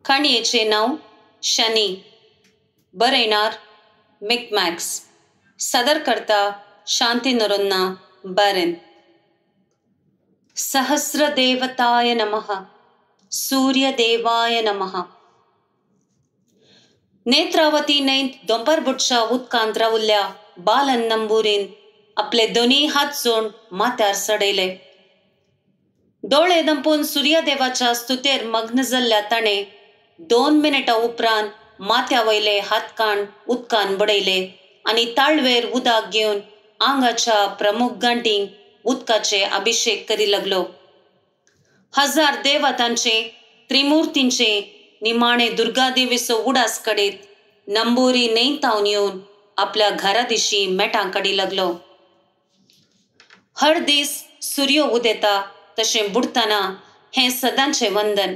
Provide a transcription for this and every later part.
काणयेचें नांव शनी, बरयणार मिकमॅक्स, सादर करता शांती नोरोन्हा बारेन. सहस्रदेवताय नमः, सूर्यदेवाय नमः. नेत्रावती न्हंयत दोंपर बुडच्या उदकांत रावल्ल्या बालन नंबुरीन आपले दोनी हात जोड माथ्यार चडयले. दोळे दंपून सूर्यदेवाच्या स्तुतेर मग्न जाल्ल्या ताणें 2 मिनटां उपरांत माथ्या वयले हातकाण उदकान बडयले आनी ताळवेर उदक घेवन आंगाच्या प्रमुख गांठींक उदकाचे अभिषेक करी लागलो. 1000 देवतांचे, त्रिमुर्तींचे, निमाणे दुर्गादेवीचो उडास काडीत नंबुरी न्हंयतावन येवन आपल्या घरा दिशी मेटां काडी लागलो. हर दीस सूर्य उदेता तशें बुडटना हें सदांचें वंदन.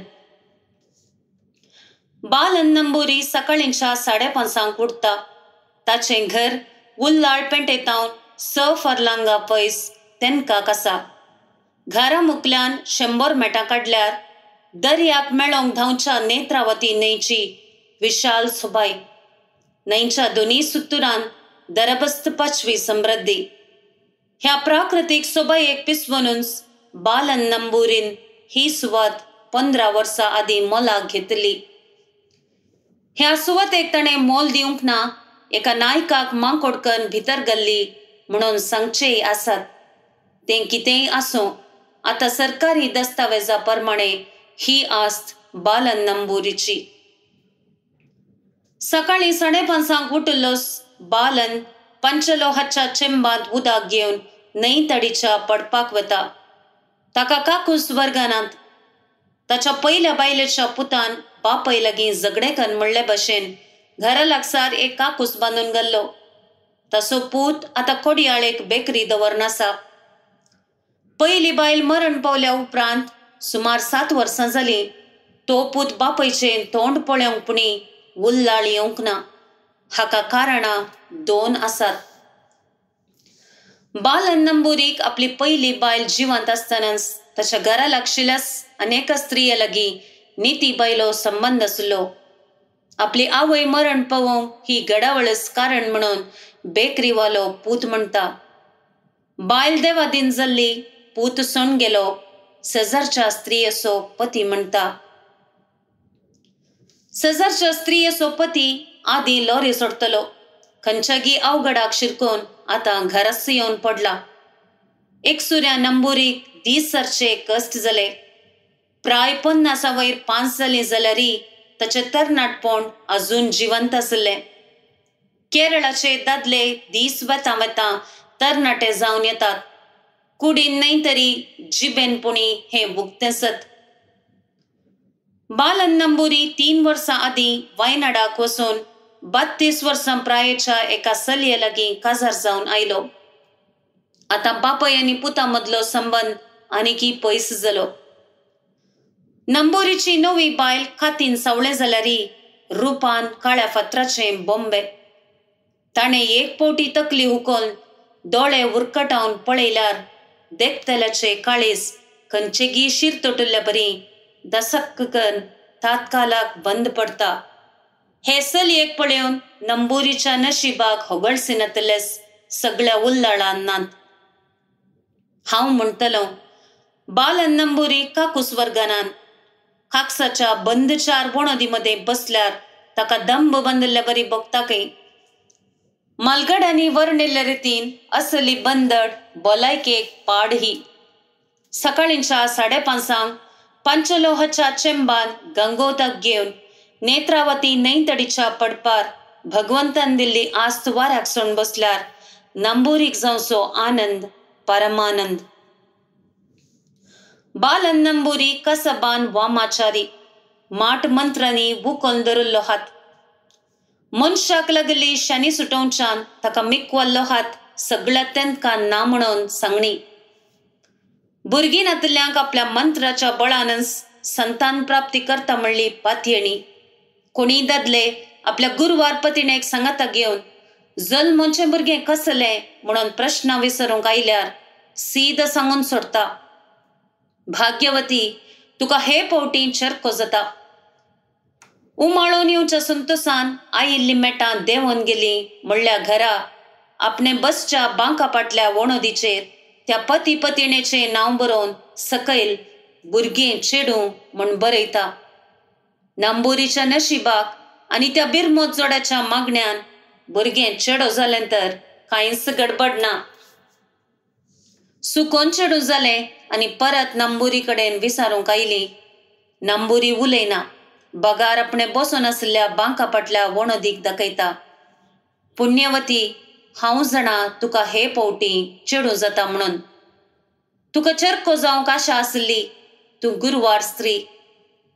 बालन नंबुरी सकाळींच्या 5:30 उठता. ताचें घर उल्लाळ पेंटेतावन 6 फरलांगा पयस तेनकाक आसा. घरा मुकल्यान 100 मेटां काडल्यार दर्याक मेळोंक धांवच्या नेत्रावती न्हंयची विशाल सोबाय. न्हंयच्या दोनी सुत्तुरान दरबस्त पाचवी समृद्धी. ह्या प्राकृतीक सोबायेक पिसवनूच बालन नंबुरीन ही सुवात 15 वर्सां आदीं मोलाक घेतली. ह्या सुवातेक ताणें मोल दिवंक ना, एका नायकाक मांकोडकन भितर गल्ली म्हणून सांगचेय आसात. तें कितेंय आसूं, आतां सरकारी दस्तावेजा प्रमाणे ही आस्त बालन नंबुरीची. सकाळीं 5:30 उठलोस बालन पंचलोहाच्या चेंबांत उदक घेवन न्हंय तडीच्या पडपाक वता. ताका काकूस वर्गानात. ताच्या पयल्या बायलेच्या पुतान बापय लागीं झगडेकन म्हणले भशेन घरा लागसार एक काकूस बांदून घाल्लो. ताचो पूत आतां कोडयाळेक बेकरी दवरनासा. पयली बायल मरण पावल्या उपरांत सुमार 7 वर्सां जालीं तो पूत बापयचें तोंड पळोवंक पुणी उल्लाळ येवंक ना. हाका कारणां 2 आसात. बालन नंबुरीक आपली पयली बायल जिवंत आसतनाच ताच्या घरा लागशिल्ल्याच अनेक स्त्रिये लागीं निती बायलो संबंद आसलो. आपली आवय मरण पावोवंक ही घडावळच कारण म्हणून बेकरीवालो पूत म्हणटा. बायल देवादीन जाल्ली, पूत सोण गेलो, शेजारच्या स्त्रियेचो पती म्हणटा. शेजारच्या स्त्रियेचो पती आदीं लॉरी सोडटलो, खंयच्यागी अवघडाक शिरकून आतां घराच येवन पडला. एकसुऱ्या नंबुरीक दीस सरचे कश्ट जाले. प्राय 50 वयर 5 जालीं जाल्यारय ताचें तरणाटपण अजून जिवंत आसलें. केरळाचे दादले दीस वेता वेता तरणाटे जावन येतात. कुडीन न्हय तरी जिबेन पुणी हें उक्तें सत. बालन नंबुरी 3 वर्सां आदीं वायनाडाक वचून 32 वर्सां प्रायेच्या एका चलये लागीं काजार जावन आयलो. आतां बापय आनी पुता मदलो संबंद आनीकी पयस जालो. नंबुरीची नवी बायल कातीन सावळें जाल्यारय रुपान काळ्या फातराचें बॉम्बे. ताणें एक पवटी तकली हुकोवन दोळे उरकटावन पळयल्यार देखतल्याचे काळीज खंयचेगी शीर तोटुल्ल्या बरी दसक्क करून तात्कालाक बंद पडटा. हे चलयेक पळोवन नंबुरीच्या नशिबाक होगळसिनातलेच सगळ्या उल्लाळान नात. हांव म्हणटलो, बालन नंबुरी काकूस वर्गानान काकसाच्या बंद 4 वणदी मदें बसल्यार ताका दंब बांदिल्ल्या बरी भोगता खंय. मालगड्यांनी वर्णिल्ले रितीन असली बंदड भलायकेक पाड ही. सकाळींच्या 5:30 पंचलोहाच्या चेंबान गंगोदक घेवन नेत्रावती न्हंयतडीच्या पडपार भगवंतान दिल्ली आस्त वाऱ्याक सोण बसल्यार नंबुरीक जावचो आनंद परमानंद. बालन नंबुरी कसबान वामाचारी, माट मंत्रांनी बुकोन धरिल्लो हात. मनशाक लागली शनी सुटोवच्यान ताका मिकवल्लो हात सगळ्या तेंकां ना म्हणून सांगणी. भुरगीं नातल्यांक आपल्या मंत्राच्या बळानच संतान प्राप्ती करता म्हणली पातयेणी. कोणी दादले आपल्या गुरवार पतिणेक सांगाता घेवन जल्मोचें भुरगें कसलें म्हणून प्रश्न विसरूंक आयल्यार सीद सांगून सोडटा, भाग्यवती तुका हे पवटी चरको जाता. उमाळून येवच्या संतोसान आयिल्ली मेटां देंवोन गेली म्हणल्या घरा आपणे बसच्या बांका पाटल्या वणोदीचेर त्या पती पतिणेचें नांव बरोवन सकयल भुरगें चेडूं म्हूण बरयता. नंबुरीच्या नशिबाक आनी त्या बिरमोत जोड्याच्या मागण्यान भुरगें चेडो जालें तर कांयच गडबड ना. सुकोन चेडूं जालें आनी परत नंबुरी कडेन विसारूंक आयली. नंबुरी उलयना, बगार आपणे बसून आशिल्ल्या बांका पाटल्या वणोदीक दाखयता. पुण्यवती, हांव जाणा तुका हे पावटी चेडूं जाता म्हणून. तुका चरको जावंक आशा आसली. तूं गुरवार स्त्री.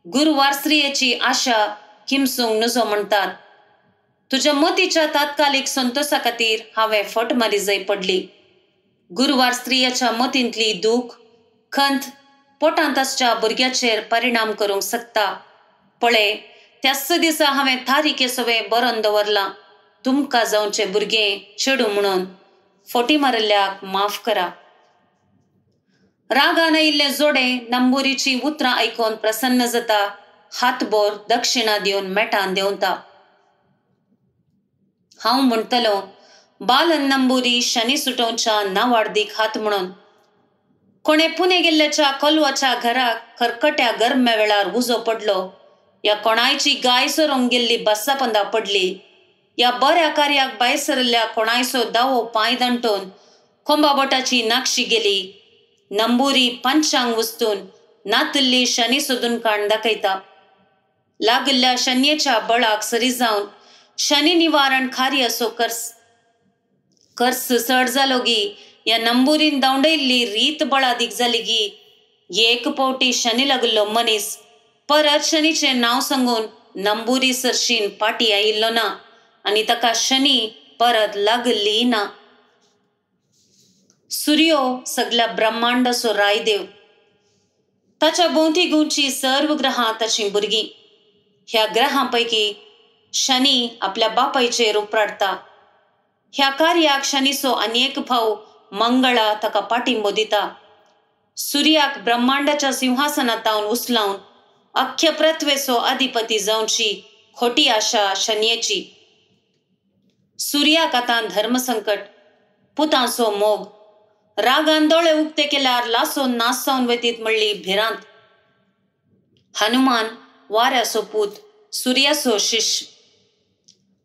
गुरवार स्त्रियेची आशा किमसूंक नजो म्हणटात. तुज्या मतीच्या तात्कालीक संतोसा खातीर हांवें फट मारी जाय पडली. गुरवार स्त्रियेच्या मतींतली दूख खंत पोटांत आसच्या भुरग्याचेर परिणाम करूंक शकता. पळय, त्याच दिसा हांवें तारीखे सवें बरोवन दवरलां, तुमकां जावचें भुरगें चेडूं म्हणून. फटी मारिल्ल्याक माफ करा. रागान आयिल्लें जोडें नंबुरीची उतरां आयकून प्रसन्न जाता. हातबोर दक्षिणा दिवन मेटान देंवता. हांव म्हणटलो बालन नंबुरी शनी सुटोवच्या नावाडदीक हात म्हणून. कोणे पुणे गेल्ल्याच्या कोलवाच्या घराक खरकट्या गरम्या वेळार उजो पडलो, या कोणायची गाय सरोंक गेल्ली बस्सापंदा पडली, या बऱ्या कार्याक भायर सरिल्ल्या कोणायचो दावो पांय दांटून कोंबाबोटाची नाक्षी गेली. नंबुरी पंचांग वस्तून नातिल्ली शनी सोदून काण दाखयता. लागिल्ल्या शनयेच्या बळाक सरी जावन शनी निवारण कार्याचो कर्स चड जालो गी, या नंबुरीन दावंडयल्ली रीत बळादीक जाली गी, एक पावटी शनी लागिल्लो मनीस परत शनीचें नांव सांगून नंबुरी सरशीन पाटी आयिल्लो ना आनी ताका शनी परत लागिल्ली ना. सुर्यो सगल्या ब्रह्मांडाचो रायदेव. ताच्या भोंवती घुंवची सर्व ग्रहां ताचीं भुरगीं. ह्या ग्रहां पैकी शनी आपल्या बापायचेर उपराडटा. ह्या कार्याक शनीचो आनी एक भाव मंगळा ताका पाठिंबो दिता. सुर्याक ब्रह्मांडाच्या सिंहासनातावन उचलावन अख्ख्या पृथ्वेचो अधिपती जावची खोटी आशा शनयेची. सुर्याक आतां धर्मसंकट, पुतांचो मोग, रागान दोळे उक्ते केल्यार लासोन नास जावन वेतीत म्हणली भिरांत. हनुमान वाऱ्याचो पूत, सुर्याचो शिष्य.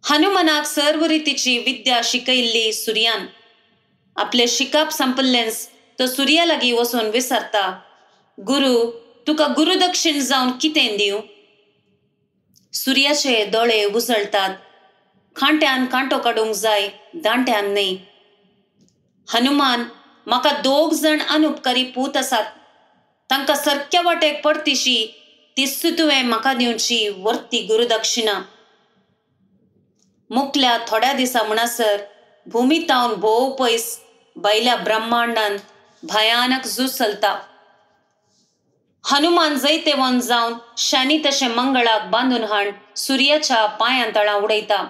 हनुमानाक सर्व रितीची विद्या शिकयल्ली सुर्यान. आपले शिकाप संपल्लेंच तो सुर्या लागीं वचून विसरता, गुरु, तुका गुरुदक्षिण जावन कितें दिवं? सुर्याचे दोळे उजळटात. कांट्यान कांटो काडूंक जाय, दांट्यान न्हय. हनुमान, म्हाका दोग जाण अनुपकारी पूत आसात, तांकां सारक्या वाटेक परतीशी तीच तुवें म्हाका दिवची वर्ती गुरुदक्षिणा. मुकल्या थोड्या दिसा म्हणसर भुमीतावन भोव पयस भायल्या ब्रह्मांडान भयानक झूज चलता. हनुमान जैतेवन जावन शनी तशें मंगळाक बांदून हाण सुर्याच्या पांयां तळां उडयता.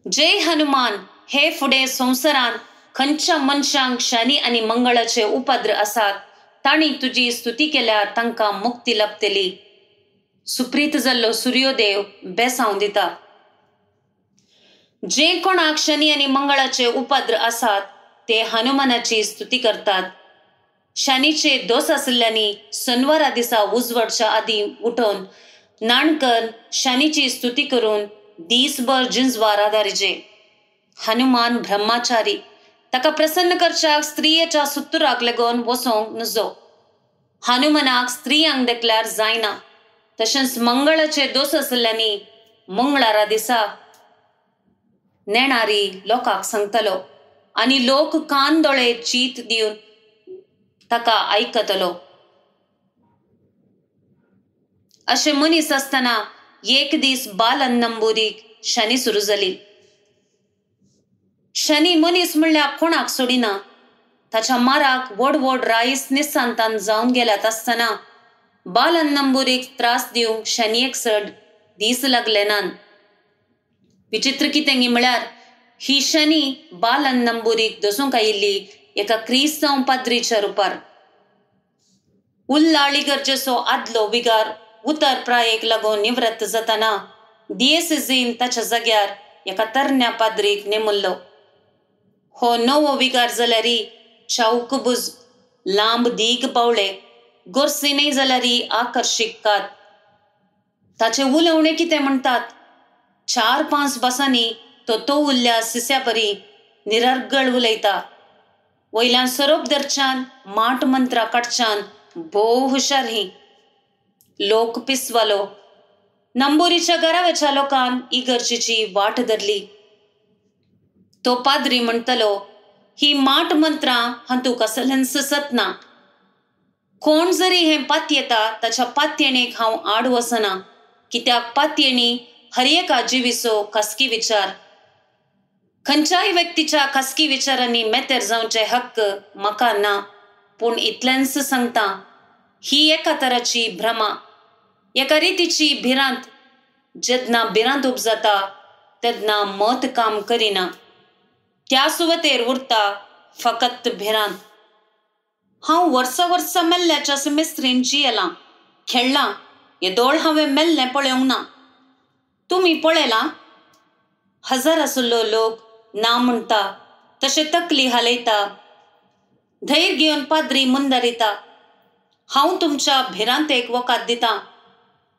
जय हनुमान. हे फुडें संवसारांत खंयच्या मनशांक शनी आनी मंगळाचे उपद्र आसात तांणी तुजी स्तुती केल्यार तांकां मुक्ती लाभतली. सुप्रीत जाल्लो सुर्योदेव बेसांव दिता. जे कोणाक शनी आनी मंगळाचे उपद्र आसात ते हनुमानाची स्तुती करतात. शनीचे दोस आशिल्ल्यांनी शनवारा दिसा उजवडच्या आदीं उठून न्हाण शनीची स्तुती करून दीसभर जिंजवार आदारिजे. हनुमान ब्रह्मचारी, ताका प्रसन्न करच्याक स्त्रियेच्या सुत्तुराक लागून वचोंक नजो. हनुमानाक स्त्रियांक देखल्यार जायना. तशेंच मंगळाचे दोस आशिल्ल्यांनी मंगळारा दिसा नेणारी लोकांक सांगतलो आनी लोक कान दोळे चीत दिवन ताका आयकतलो. अशें मनीस आसतना एक दीस बालन नंबुरीक शनी सुरू जाली. शनी मनीस म्हणल्यार कोणाक सोडिना. ताच्या माराक व्हड व्हड रायस निस्सांतान जावन गेल्यात आसतना बालन नंबुरीक त्रास दिवंक शनीक चड दीस लागले नात. विचित्र कितें म्हळ्यार ही शनी बालन नंबुरीक दसूंक आयिल्ली एका क्रिस्तांव पाद्रीच्या रुपार. उल्लाळी गरजेचो आदलो विगार उतर प्रायेक लागून निवृत्त जाताना दियेसेजीन ताच्या जाग्यार एका तरण्या पाद्रीक नेमुल्लो. हो नवो विगार जाल्यारी चावकबुज, लांब दीग पावळे, गोरसी न्हय जाल्यारी आकर्शीक कात. ताचें उलोवणें कितें म्हणटात, 4-5 बसांनी तो तो उरल्या सिस्या परी निरर्गळ उलयता. वयल्यान सोरोप धरच्यान माट मंत्रां काडच्यान भोव हुशार ही. लोक पिसवालो. नंबुरीच्या घरावेच्या लोकान इगर्जेची वाट धरली. तो पाद्री म्हणटलो, ही माट मंत्रां हातूंत कसलेंच सत ना. कोण जरी हें पातयेता ताच्या पातयेणेक हांव आड वचना, कित्याक पातयेणी हर एका जिवीचो खासगी विचार. खंयच्याय व्यक्तीच्या खासगी विचारांनी मेतेर जावचे हक्क म्हाका ना. पूण इतलेंच सांगता, ही एका तराची भ्रमा, एका रितीची भिरांत. जेन्ना भिरांत उपजाता तेन्ना मत काम करिना, त्या सुवातेर उरता फकत भिरांत. हांव वर्सा वर्सा मेल्ल्याच्या सेमेस्त्रीन जियेलां, खेळ्ळां. येदोळ हांवें मेल्लें पळोवंक ना, तुमी पळयलां? हजार आशिल्लो लोक ना म्हणटा तशें तकली हालयता. धैर्य घेवन पाद्री मुंदारिता, हांव तुमच्या भिरांतेक वकात दितां.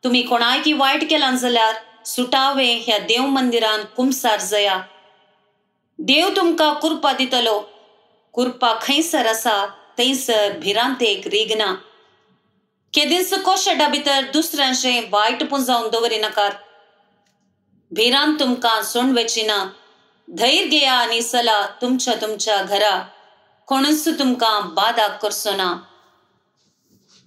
तुमी कोणायकी वायट केलां जाल्यार सुटावे ह्या देव मंदिरान कुमसार जया. देव तुमकां कुरपा दितलो. कुरपा खंयसर आसा थंयसर भिरांतेक रिगना. केदींच कोशेडा भितर दुसऱ्यांचें वायट पुंजावन दवरिनाकात. भिरांत तुमकां सोंडवेची ना. धैर्य घेया आनी चला तुमच्या तुमच्या घरा. कोणूच तुमकां बादा करचो ना.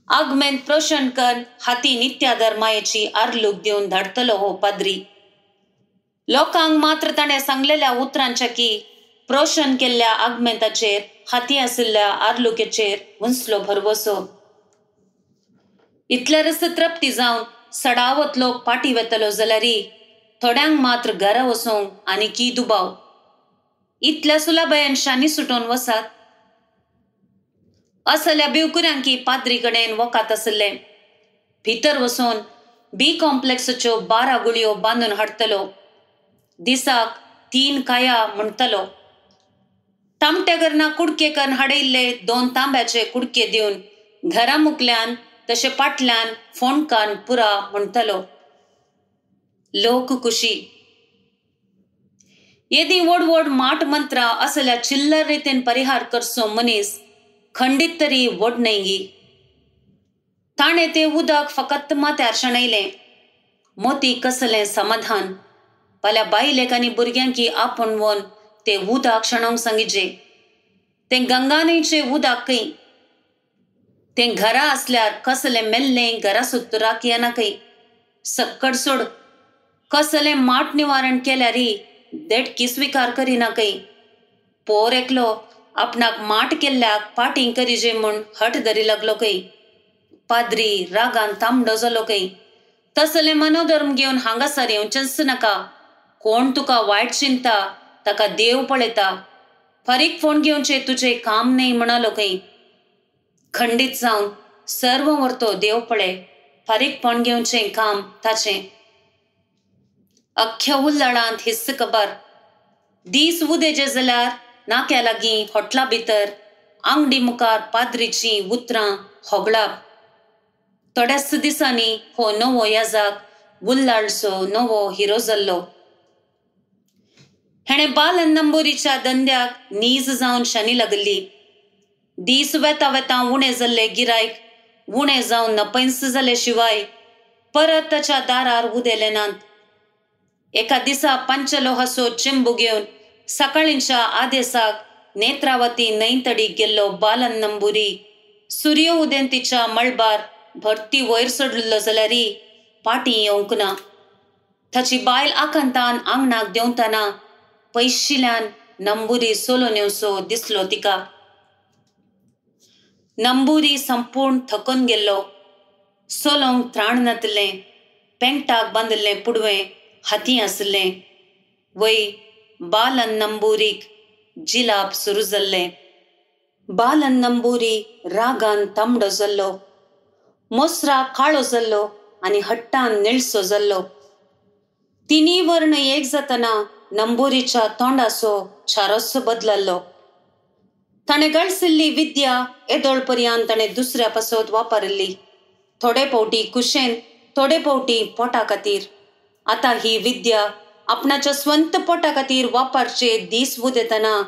आगमेन प्रोशन कर हाती नित्याधर मायेची आरलूक दिवन धाडटलो हो पाद्री. लोकांक मात्र ताणें सांगलेल्या उतरांच्या की प्रोशन केल्ल्या आगमेंताचेर हाती आशिल्ल्या आरलुकेचेर उंचलो भरवसो. इतल्यारच तृप्ती जावन सडावत लोक पाटी वेतलो जाल्यारी थोड्यांक मात्र घरा वचूंक आनी की दुबाव. इतल्या सुलाबायन शानी सुटोवन वसात. असल्या बेवकुऱ्यांकी पाद्री कडेन वकात आशिल्लें. भितर वचून बी कॉम्प्लेक्साच्यो 12 गुळयो बांदून हाडटलो. दिसाक 3 काया म्हणटलो. तामट्या घरना कुडके करून हाडयल्ले 2 तांब्याचे कुडके दिवन घरा मुकल्यान तशें पाटल्यान फोंडकान पुरा म्हणटलो. लोक कुशी. येदी व्हड व्हड माट मंत्रां असल्या चिल्लर रितीन परिहार करचो मनीस खंडीत तरी व्हड न्हय गी. ताणें तें उदक फकत माथ्यार शणयलें. मोती कसलें समाधान. फाल्यां बायलेक आनी भुरग्यांकी आपोवन वोन तें उदक शणोवंक सांगिजे. तें गंगा न्हंयचें उदक खंय. तें घरा आसल्यार कसलें मेल्लें घरा सुत्तराक येना खंय. सक्कड सोड, कसलें माट निवारण केल्यारी देडकी स्विकार करिना खंय. पोर एकलो आपणाक माट केल्ल्याक पाटींग करिजे म्हूण हट धरी लागलो खंय. पाद्री रागान तांबडो जालो खंय. तसलें मनोधर्म घेवन हांगासर येवचेंच नाका. कोण तुका वायट चिंता ताका देव पळयता. फारीक फोन घेवचें तुजें काम न्हय म्हणालो खंय. खंडीत जावन सर्व वर्तो देव पळय, फारीक फोन घेवचें काम ताचें. अख्ख्या उल्लाळांत हिस्स खबर. दीस उदेजे जाल्यार नाक्या लागीं हॉटला भितर आंगडी मुखार पाद्रीचीं उतरां होगळाप. थोड्याच दिसांनी हो नवो याजाक उल्लाळचो नवो हिरो जाल्लो. हेणें बालन नंबोरीच्या धंद्याक नीज जावन शनी लागली. दीस वेता वेता उणें जाल्ले गिरायक उणें जावन नपैंस जाले शिवाय परत ताच्या दारार उदेले नात. एका दिसा पंचलोहाचो चेंबू घेवन सकाळींच्या आदेसाक नेत्रावती न्हंयतडीक गेल्लो बालन नंबुरी सूर्य उदेंतीच्या मळबार भरती वयर सोडलो जाल्यारी पाटी येवंक ना. ताची बायल आकांतान आंगणाक देंवतना पयशिल्यान नंबुरी सोलून येवचो दिसलो तिका. नंबुरी संपूर्ण थकून गेल्लो. सोलोंक त्राण नातिल्लें. पेंगटाक बांदिल्लें पुडवें हाती आशिल्लें. वय बालन नंबुरीक जिलाप सुरू जाल्लें. बालन नंबुरी रागान तांबडो जाल्लो. मोसरा काळो जाल्लो. आनी हट्टान निळसो जाल्लो. तिनी वर्ण एक जातना नंबुरीच्या तोंडाचो चारोच बदलल्लो. ताणें गळसिल्ली विद्या येदोळ पर्यंत ताणें दुसऱ्या पासत वापरिल्ली, थोडे फावटी कुशेन, थोडे फावटी पोटा खातीर. आतां ही विद्या आपणाच्या स्वंत पोटा खातीर वापरचे दीस उदेतना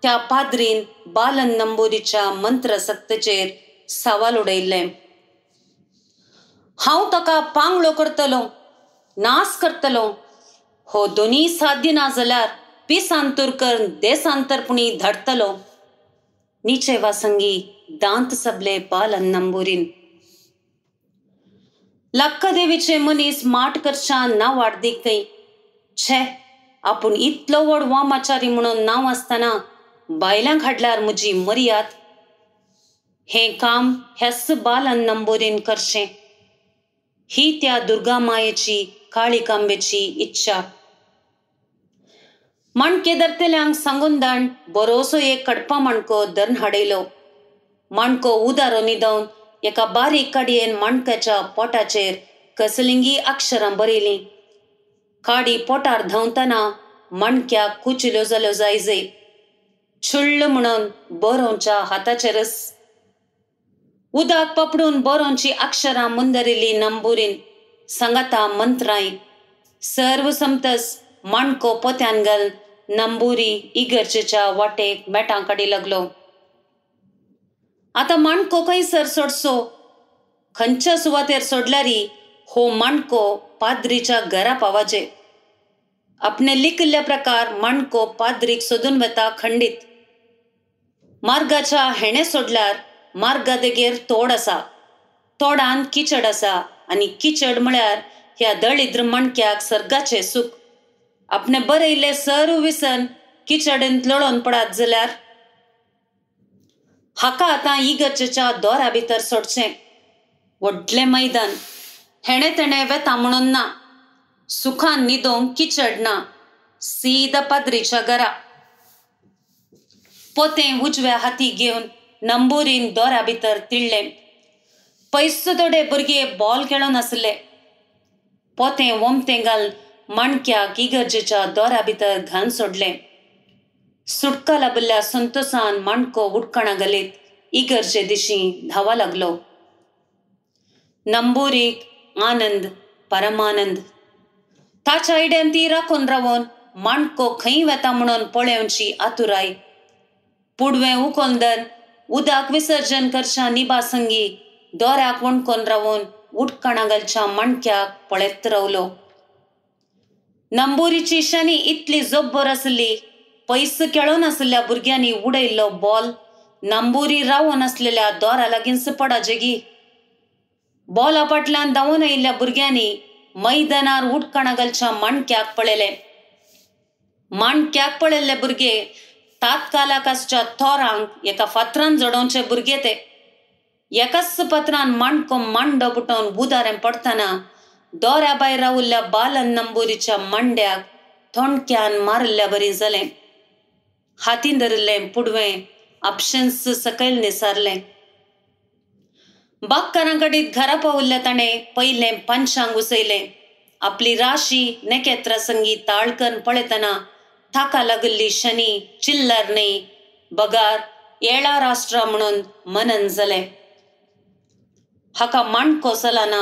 त्या पाद्रीन बालन नंबुरीच्या मंत्रसक्तचेर सवाल उडयल्लें. हांव ताका पांगळो करतलो, नास करतलो, हो दोनी साध्य ना जाल्यार पिसांतूर कर देसांतर पुणी धाडटलो. निचे वासंगी दांत सबले बालन नंबुरीन. लक्कदेवीचे मनीस माट करच्या नांव वाडदीक खंय. छे, आपूण इतलो व्हड वामाचारी म्हणून नांव आसतना बायलांक हाडल्यार म्हजी मर्याद. हें काम ह्याच बालन नंबुरीन करचें ही त्या दुर्गा मायेची काळिकांबेची इच्छा. माणके धरतल्यांक सांगून दाण बरोसो एक कडपा माणको धरून हाडयलो. माणको उदारो न्हिदोवन एका बारीक काडयेन माणक्याच्या पोटाचेर कसलिंगी अक्षरां बरयलीं. काडी पोटार धांवतना माणक्याक कुचिल्यो जाल्यो जायजे. छुळ्ळ म्हणून बरोवच्या हाताचेरच उदक पपडून बरोवची अक्षरां मुंदरिल्ली नंबुरीन सांगाता मंत्रांय. सर्व समतस माणको पोत्यान घाल नंबुरी इगर्जेच्या वाटेक मेटां काडी लागलो. आतां माणको खंयसर सोडसो, खंयच्या सुवातेर सोडल्यारी हो माणको पाद्रीच्या घरा पावाजे. आपणे लिखिल्ल्या प्रकार माणको पाद्रीक सोदून वता खंडीत. मार्गाच्या हेणे सोडल्यार मार्गा देगेर तोड आसा, तोडान किचड आसा आनी किचड म्हळ्यार ह्या दळिद्र माणक्याक सर्गाचें सूख. आपणे बरयल्लें सर्व विसन किचडेंत लोळोन पडात जाल्यार हाका आतां इगर्जेच्या दोरा भितर सोडचें. व्हडलें मैदान, हेणे तेणे वेता म्हणून ना, सुखान न्हिदोंक किचड ना, सीद पाद्रीच्या घरा. पोतें उजव्या हाती घेवन नंबुरीन दोरा भितर तिळ्ळें. पयस थोडे भुरगे बॉल खेळोन आसले. पोतें वोमतें घाल माणक्याक इगर्जेच्या दोरा भितर घालून सोडलें. सुटका लाबिल्ल्या संतोसान माणको उडकणां घालीत इगर्जे दिशीं धांवा लागलो. नंबुरीक आनंद परमानंद. ताच्या आयड्यान ती राखून रावून माणको खंय वेता म्हणून पळोवची आतुराय. पुडवें उकोल धर उदक विसर्जन करच्या निबासंगी दोऱ्याक वणकोन रावून उडकणां घालच्या माणक्याक पळयत रावलो. नंबुरीची शनी इतली जब्बर आसली, पयस खेळोन आसल्या भुरग्यांनी उडयल्लो बॉल नंबुरी रावोन आसलेल्या दोरा लागींच पडाजेगी. बॉला फाटल्यान धांवून आयिल्ल्या भुरग्यांनी मैदानार उडकणां घालच्या माणक्याक पळयलें. माणक्याक पळयल्ले भुरगे तात्कालाक आसच्या थोरांक एका फातरान जडोवचे भुरगे ते. एकाच पत्रान माणको मांडो पुटोवन उदारें पडटना दोऱ्या भायर रावल्ल्या बालन नंबुरीच्या मांड्याक थोंडक्यान मारिल्ल्या बरी जालें. हातीन धरिल्लें पुडवें आपशेंच सकयल निसारलें. बागकारां कडेन घरा पाविल्ल्या ताणें पयलें पंचांग उसयलें. आपली राशी नखेत्रा संगी ताळकन पळयतना ताका लागिल्ली शनी चिल्लर न्हय बगार येळा राष्ट्रा म्हणून मनन जालें. हाका माणको चलना,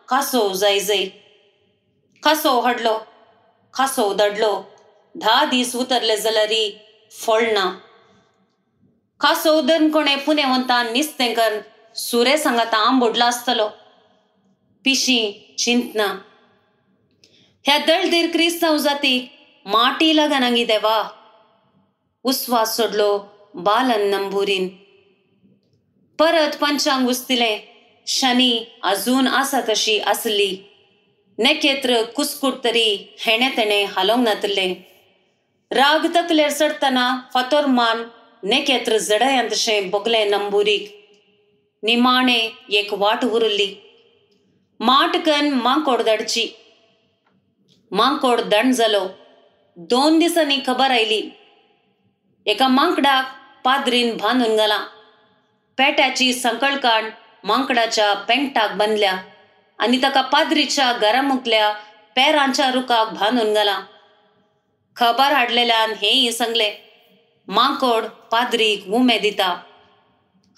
कासोव जायजय. कासोव हाडलो, कासोव धाडलो. 10 दीस उतरले जाल्यार फळ ना. कासोव धरून कोणें पुनेवंतान निस्तें कर सुरे सांगाता आंबोडला आसतलो. पिशी चिंतना ह्या दळदीर क्रिस्तांव जातीक माटी लागनागी देवा. उस्वास सोडलो बालन नंबुरीन. परत पंचांग उस्तिलें. शनी अजून आसा तशी आसली. नखेत्र कुस्कूट तरी हेणे तेणे हालोवंक नातलें. राग तकलेर चडटना फातोर मान नखेत्र जडयांत तशें भोगलें नंबुरीक. निमाणे एक वाट उरली. माट कन माकोड धाडची. माकोड दंड जालो. 2 दिसांनी खबर आयली एका माकडाक पाद्रीन बांदून घाला. पेट्याची संकळ काड माकडाच्या पेंटाक बांदल्या. आनी ताका पाद्रीच्या घरा मुखल्या पेरांच्या रुखाक बांदून घाला. खबर हाडलेल्यान हेंय सांगलें, माकोड पाद्रीक उमे दिता.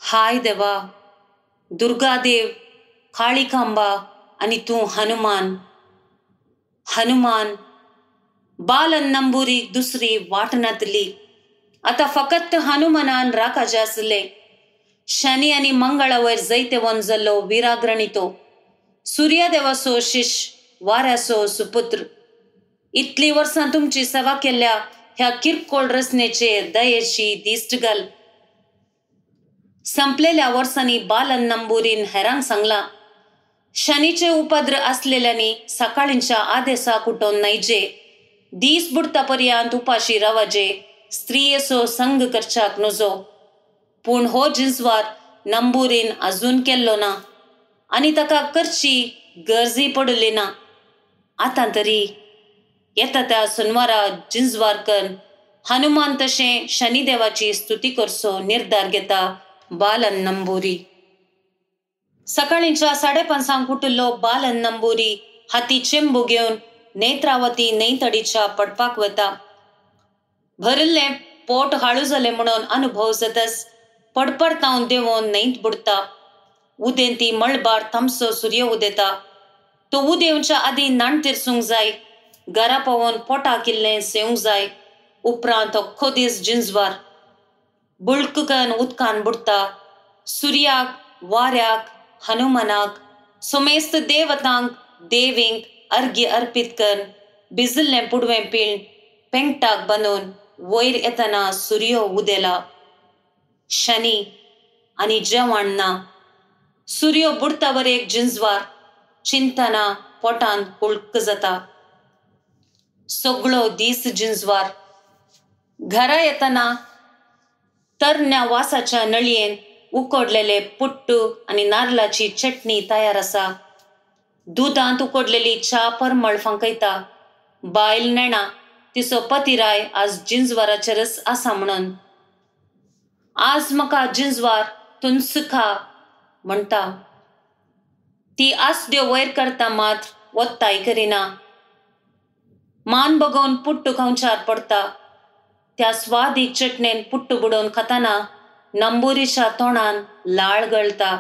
हाय देवा, दुर्गादेव, काळीकांबा आनी तूं हनुमान. हनुमान बालन नंबुरीक दुसरी वाट नातली. आतां फकत हनुमानान राखाचें आसलें. शनी आनी मंगळा वयर जैतेवन जाल्लो विराग्रणी तो, सुर्यदेवाचो शिश्य, वाऱ्याचो सुपुत्र. इतली वर्सां तुमची सेवा केल्ल्या ह्या किरकोळ रचनेचेर दयेची दिश्ट घाल. संपलेल्या वर्सांनी बालन नंबुरीन हेरांक सांगलां, शनीचे उपद्र आसलेल्यांनी सकाळींच्या आदेसाक उठोवन न्हयचे, दीस बुडता पर्यंत उपाशी रावाजे, स्त्रियेचो संग करच्याक नजो. पूण हो जिन्सवार नंबुरीन अजून केल्लो ना आनी ताका करची गरजी पडली ना. आतां तरी येता त्या सुनवारा जिन्सवार करून हनुमान तशें शनिदेवाची स्तुती करचो निर्धार घेता बालन नंबुरी. सकाळींच्या 5:30 उठिल्लो बालन नंबुरी हाती चेंबू घेवन नेत्रावती न्हंयतडीच्या पडपाक वता. भरिल्लें पोट हाळू जालें म्हणून अनुभव जातच पडपडतावन देंवोन न्हंयत बुडटा. उदेंती मळबार तामसो सूर्य उदेता. तो उदेवच्या आदीं न्हाण तिरसूंक जाय, घरा पावोवन पोटाक इल्लें सेवंक जाय. उपरांत अख्खो दीस जिन्सवार बुळकन उदकान बुडटा. सुर्याक, वाऱ्याक, हनुमानाक, समेस्त देवतांक, देवींक अर्घ्य अर्पीत करून भिजिल्लें पुडवें पिळून पेंगटाक बांदून वयर येतना सूर्य उदेला. शनी आनी जेवण ना. सूर्य बुडटा वरेक जिन्सवार चिंतना पोटान कुळक जाता. सगळो दीस जिन्सवार. घरा येतना तरण्या वासाच्या नळयेन उकडलेले पुट्टू आनी नारलाची चटणी तयार आसा. दुदांत उकडलेली च्या परमळ फांकयता. बायल नेणा तिचो पतिराय आज जिन्सवाराचेरच आसा म्हणून. आज म्हाका जिन्सवार तुंच खा म्हणटा. ती आसद्यो वयर करता मात्र वत्ताय करिना. मान बगोवन पुट्टू खावच्यार पडटा. त्या स्वादीक चटणेन पुट्टू बुडोवन खाताना नंबुरीच्या तोंडान लाळ गळटा.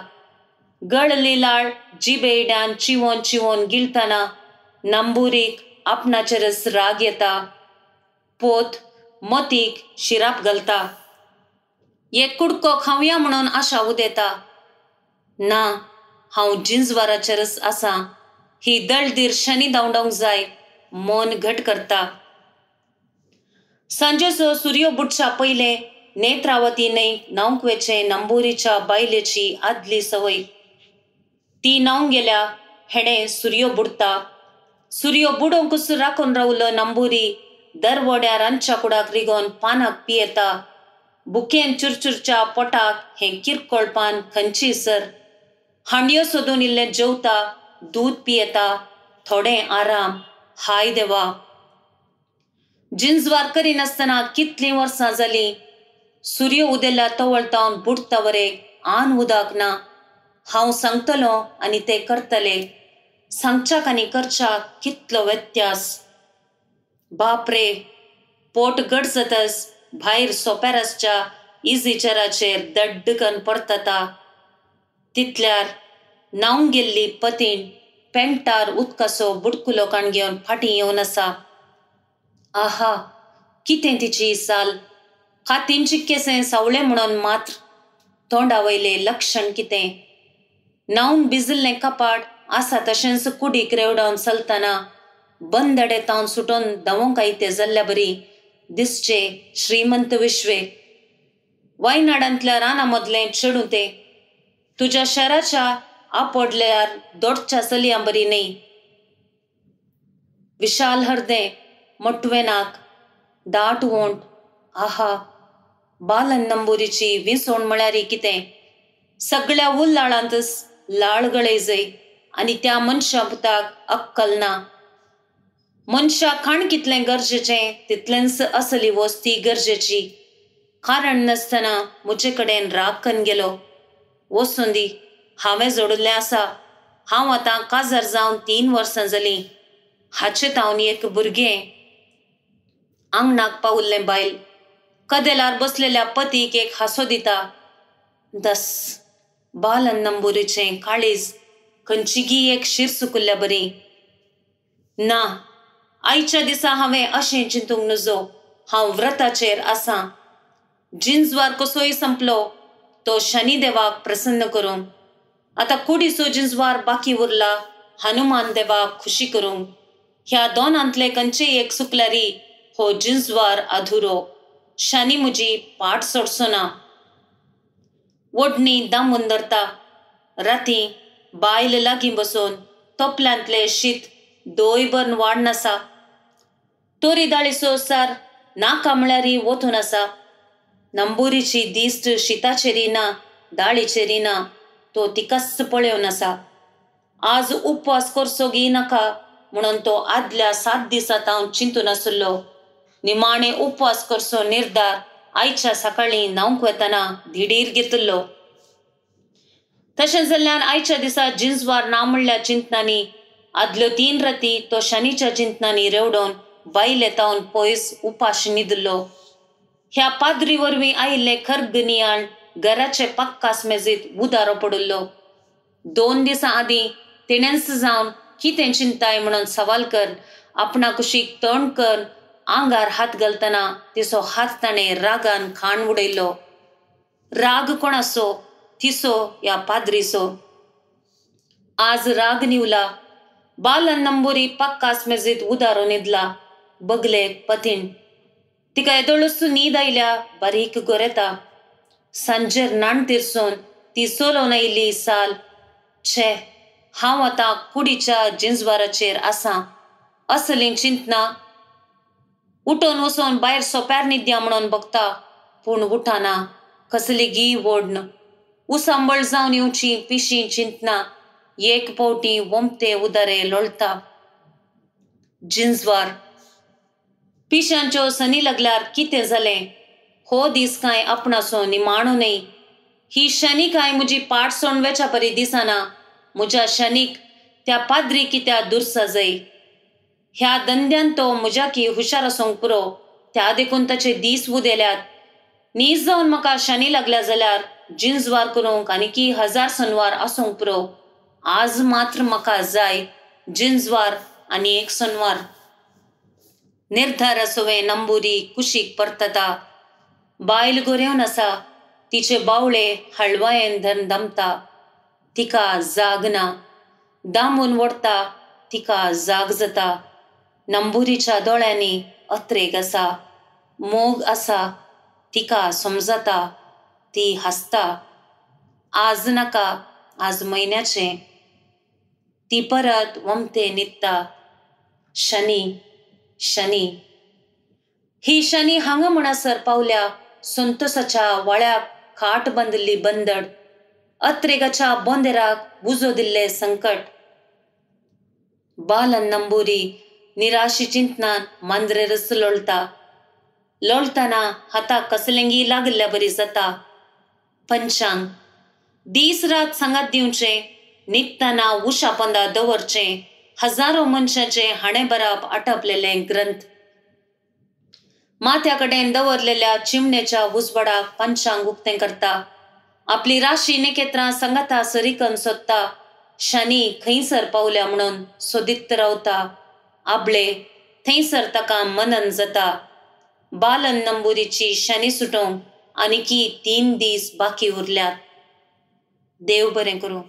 गळली लाळ जिबेड्यान चिवोन चिवोन गिळटना नंबुरीक आपणाचेरच राग येता. पोत मोतीक शिराप घालता. एक कुडको खावया म्हणून आशा उदेता. ना, हांव जिन्सवाराचेरच आसा. ही दळदीर शनी धांवडावंक जाय. मन घट करता. सांजेचो सूर्य बुडच्या पयलें नेत्रावती न्हंय न्हावंक वेचें नंबुरीच्या बायलेची आदली संवय. ती न्हावंक गेल्या हेणें सूर्य बुडटा. सूर्य बुडोवंकूच राखून रावलो नंबुरी दरवड्या रांदच्या कुडाक रिगोवन पानाक पियेता. बुकेन चुरचुरच्या पोटाक हें किरकोळ पान खंयची सर. हांडयो सोदून इल्लें जेवता, दूद पियेता, थोडें आराम. हाय देवा, जिन्सवार करिनासतना कितलीं वर्सां जालीं. सूर्य उदेल्या तवळतावन बुडटा वरेक आन उदक ना. हांव सांगतलो आनी ते करतले. सांगच्याक आनी करच्याक कितलो व्यत्यास. बाप रे, पोट गडजतच भायर सोप्यार आसच्या इजी चेराचेर दड्डकन परतता. तितल्यार न्हावंक गेल्ली पतीण पेंगटार उदकाचो बुडकुलो काण घेवन फाटीं येवन आसा. आहा, कितें तिची साल. कातींची केसें सावळें म्हणून मात्र तोंडा वयलें लक्षण कितें. न्हावन भिजिल्लें कपाट आसा तशेंच कुडीक रेवडावन चलतना बंदडे तावन सुटोन धांवोंक आयते जाल्ल्या बरी दिसचे श्रीमंत विश्वे. वायनाडांतल्या रानां मदलें चेडूं तें. तुज्या शहराच्या आपडल्यार दोडच्या चलयां बरी न्हय. विशाल हरदें, मोटवें नाक, दाट वोंट. आहा, बालन नंबुरीची विसवण म्हळ्यार कितें. सगळ्या उल्लाळांतच लाळ गळयजय आनी त्या मनशा पुताक अक्कल ना. मनशाक खाण कितलें गरजेचें तितलेंच असली वस्ती गरजेची. कारण नासतना म्हजे कडेन राग करून गेलो. वचूं दी, हांवें जोडिल्लें आसा. हांव आतां काजार जावन 3 वर्सां जालीं. हाचे तावन एक भुरगें. आंगणाक पावल्लें बायल कदेलार बसलेल्या पतीक एक हांसो दिता. दस बालन नंबुरीचें काळीज खंयचीगी एक शीर सुकुल्ल्या बरी. ना, आयच्या दिसा हांवें अशें चिंतूंक नजो. हांव व्रताचेर आसां. जिंजवार कसोय संपलो तो शनिदेवाक प्रसन्न करूंक. आतां कुडीचो जिंजवार बाकी उरला हनुमान देवाक खुशी करूंक. ह्या दोनांतले खंयचेय एक सुकल्यारी हो जिंजवार अधुरो. शनी म्हजी पाट सोडचो ना. ओडणी दामून धरता. राती बायल लागीं बसून तोपल्यांतलें शीत दोय भरून वाडन आसा. तोरी दाळीचो सार नाका म्हळ्यारी वोतून आसा. नंबुरीची दिश्ट शिताचेरी ना, दाळीचेरी ना. तो तिकाच पळोवन आसा. आज उपवास करचो गी नाका म्हणून तो आदल्या 7 दिसां तावन चिंतून आशिल्लो. निमाणे उपवास करचो निर्धार आयच्या सकाळीं न्हावंक वतना धिडीर घेतिल्लो. तशें जाल्ल्यान आयच्या दिसा जिंजवार ना म्हणल्या चिंतनांनी आदल्यो 3 राती तो शनीच्या चिंतनांनी रेवडोवन बायले तावन पयस उपाशी न्हिदिल्लो. ह्या पाद्री वरवीं आयिल्लें खर्ग नियाळ घराचे पक्कास मेजीत उदारो पडिल्लो. 2 दिसां आदीं तिणेंच जावन कितें चिंताय म्हणून सवाल कर आपणा कुशीक तोंड कर आंगार हात घालतना तिचो हात ताणें रागान खाण उडयलो. राग कोणाचो? तिचो या पाद्रीचो? आज राग निवला. बालन नंबुरी पक्कास मेजीत उदारो न्हिदला. बगलेक पतीण. तिका येदोळूच न्हीद आयल्या बारीक गोरेता. सांजेर नाण तिरसून ती चलोवन आयिल्ली साल. छे, हांव आतां कुडीच्या जिंजवाराचेर आसां असलीं चिंतना. उठोन वचोन भायर सोप्यार न्हिद्या म्हणून बगता, पूण उठाना. कसली गी ओडन उसांबळ जावन येवची पिशी चिंतना एक पावटी वोमते उदारे लोळता. जिंजवार पिशांच्यो सनी लागल्यार कितें जालें? हो दीस कांय आपणाचो निमाणो न्हय. ही शनी कांय म्हजी पाट सोडून वेच्या परी दिसना. म्हज्या शनीक त्या पाद्री कित्या दुरसा जाय. ह्या धंद्यान तो म्हज्याकी हुशार आसूंक पुरो. त्या देखून ताचे दीस उदेल्यात. नीज जावन म्हाका शनी लागल्या जाल्यार जिंजवार करूंक आनीकी 1000 सनवार आसूंक पुरो. आज मात्र म्हाका जाय जिंजवार आनी एक सनवार. निर्धारा सवें नंबुरी कुशीक परतता. बायल गोरेवन आसा. तिचे बावळे हळवायेन धरून दमता. तिका जाग ना. दामून ओडटा. तिका जाग जाता. नंबुरीच्या दोळ्यांनी अत्रेग आसा, मोग आसा. तिका समजता. ती हांसता. आज नाका, आज म्हयन्याचें. ती परत वमते न्हिदता. शनी शनी ही शनी हांगा म्हणसर पावल्या. संतोसाच्या वाळ्याक खाट बांदिल्ली बंदड, अत्रेगाच्या बोंदेराक उजो दिल्लें संकट. बालन नंबुरी निराशी चिंतनान मांद्रेरच लोळटा. लोळटना हाताक कसलेंगी लागिल्ल्या बरी जाता. पंचांग दीस रात सांगात दिवचें, न्हिदतना उशा पोंदा दवरचें, हजारो मनशाचें हाणें बराप आटपलेलें ग्रंथ. माथ्या कडेन दवरलेल्या चिमणेच्या उजवाडाक पंचांग उक्तें करता. आपली राशी नखेत्रां सांगाता सरीकन सोदता. शनी खंयसर पावल्या म्हणून सोदीत रावता. आबळे थंयसर ताका मनन जाता. बालन नंबुरीची शनी सुटोवंक आनीकी 3 दीस बाकी उरल्यात. देव बरें करूं.